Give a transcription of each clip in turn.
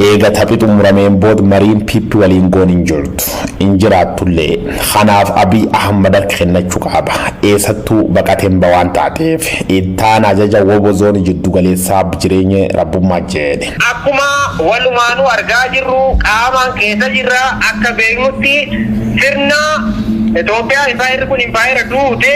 Eega taphi xumurameen booda mariin PP waliin goon hin jirtu. Hin jiraattullee. Kanaaf Abiy Ahmad harka kennachuu qaba. Eessattuu baqateen ba waan taateef. Ittaan ajaja WBO zoonii jiddu galeessaa Jireenya Rabbummaa jedhe. Akkuma walumaanuu argaa jirru, qaamaan keessa jirra, akka beeknutti sirna Itoophiyaa, impaayerri kun impaayera duute.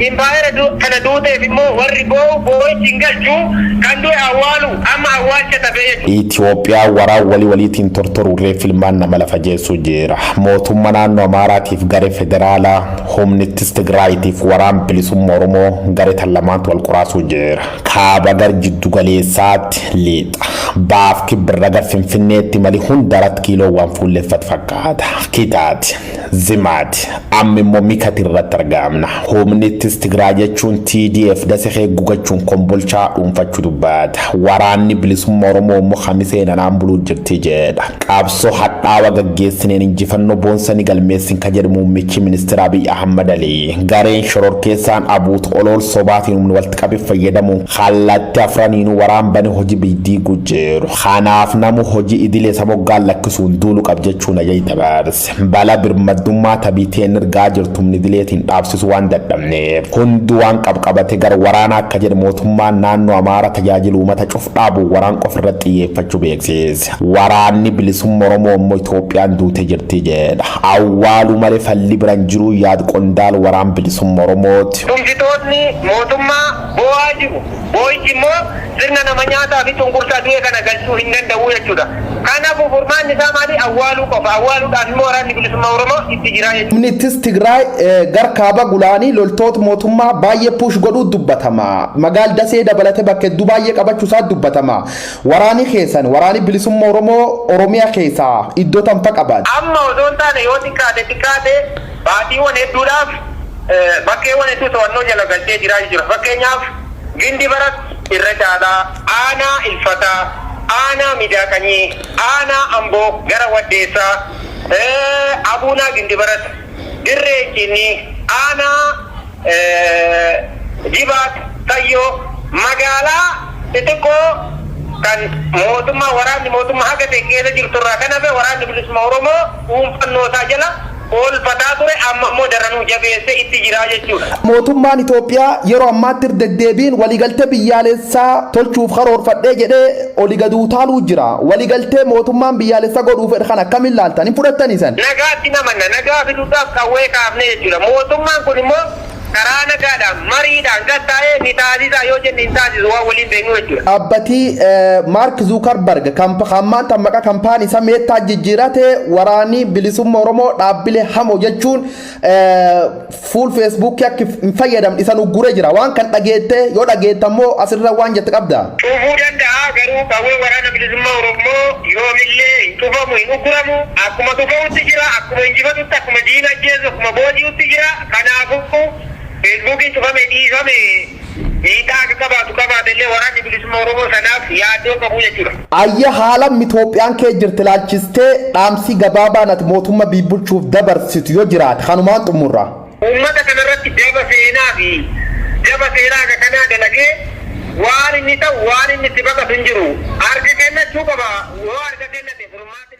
Impaayera kana duuteef immoo warri boo'u boo'ichi hin galchu. Kan du'e awwaalu, amma awwaalcha tafee jechuudha. Itoophiyaa waraan walii waliitiin tortoruu reeffi ilmaan nama lafa jeessuu jira. Mootummaa naannoo Amaaraatiif garee federaalaa, humnittis Tigraayiitiif waraan bilisummaa Oromoo garee tan lamaantu wal qoraasuu jira. Kaaba gar jiddu galeessaatti, lixa, baaf kibbirra gar Finfinneetti mali hundaratti kiiloowwan fuulleffatu fakkaata. Kitaati. Zimaati. Amma immoo Mikati irratti argamna. Humnittis Tigraay jechuun TDF Dasee gugachuun Kombolchaa dhuunfachuu dubbata. Waraanni bilisummaa Oromoo immoo Kamisee nanaan buluu jirti jedha. Qabsoo hadhaawa gaggeessineen injifannoo boonsanii galmeessin ka jedhu muummichi ministeera Abiy Ahmad Ali. Gareen shororkeessaan abuut olool sobaatiin humni walitti qabe fayyadamuun kallattii afraniinuu waraan bane hojii biyyi jiru. Kanaaf namu hojii idilee isa moggaan lakkisuun duulu qab jechuun ajaja dabarse. Balaa birmaddummaa tabiiteen ergaa jirtu humni idileetiin dhaabsisu waan dadhabneef hundi waan qabqabate gara waraanaa akka jedhe. Mootummaan naannoo Amaaraa tajaajila uummata cuf dhaabu waraan qofa irratti xiyyeeffachuu beeksise. Waraanni bilisummaa Oromoo immoo Itoophiyaan duute jirti jedha. Awwaaluu malee falli biran jiru yaad qondaal waraan bilisummaa Oromooti. Tumsitoonni mootummaa boo'aa jiru. Boo'ichi immoo sirna nama nyaataa fi cunqursaa du'e kana galchuu hin danda'u jechuudha. Kanaafuu furmaanni isaa maali? Awwaaluu qofa. Awwaaluudhaaf immoo waraanni bilisummaa Oromoo itti jira jechuudha. Humni ittis Tigraay gar kaaba gulaanii loltoota mootummaa baay'ee push godhuu dubbatama. Magaal Dasee dabalatee bakka hedduu baay'ee qabachuu isaa dubbatama. Waraanni keessan, waraanni bilisummaa Oromoo, Oromiyaa keessaa iddoo tamfa qabaate? Amma osoo hin taane, yoo xiqqaate xiqqaate baatiiwwan hedduudhaaf bakkeewwan hedduu to'annoo jala galchee jira jechuudha. Fakkeenyaaf Gindi Barat irra caalaa, aanaa Ilfataa, aanaa Midaaqanyii, aanaa Amboo gara Waddeessaa, Abuunaa Gindi Barat, Dirree Cinnii, aanaa Jibaat, Sayyoo, magaalaa xixiqqoo kan mootummaa waraanni mootummaa haga ta'e keessa jirturraa kan hafe waraanni bilisummaa Oromoo dhuunfannoo isaa jala oolfataa ture, amma immoo daranuu jabeessee itti jira jechuudha. Mootummaan Itoophiyaa yeroo ammaatti deddeebiin waliigaltee biyyaalessaa tolchuuf karoorfadhee jedhee olii gadi utaaluu jira. Waliigaltee mootummaan biyyaalessaa godhuu fedhe kan akkamiin laaltan? Hin fudhattanii san? Nagaatti namanna, nagaa fiduudhaaf qawwee kaafne jechuudha. Mootummaan kun immoo karaa nagaadhaan mariidhaan gattaa'ee ni taasisa yoo jenne, hin taasisu, waan waliin beeknu jechuudha. Dhaabbatii Maark Zuukarbarg hammaan tan maqaa kampaanii isa Meettaa jijjiirate waraanni bilisummaa Oromoo dhaabbilee hamoo jechuun fuul Feesbuukii akka hin fayyadamne isan ugguree jira. Waan kan dhageette, yoo dhageette ammoo asirra waan jette qabda. Cufuu danda'a, garuu qawwee waraana bilisummaa Oromoo yoomillee hin cufamu, hin ugguramu. Akkuma dhufa'utti jira, akkuma injifatutti, akkuma diina ajjeesu, akkuma booji'utti jira. Kanaafuu Feesbuukiin cufame dhiifame miidhaa akka qabaatu qabaate illee waraanni bilisummaa Oromoo sanaaf yaaddoo qabu jechuudha. Ayya, haala Itoophiyaan kee jirti ilaalchistee dhaamsi gabaabaan ati mootummaa bulchuuf dabarsitu yoo jiraate kanumaan xumurra. Uummata kanarratti daba seenaa fi daba seenaa akka kanaa dalagee waan inni ta'u, waan inni itti baqatu hin jiru. Harka kennachuu qaba. Yoo harka kennate furmaata.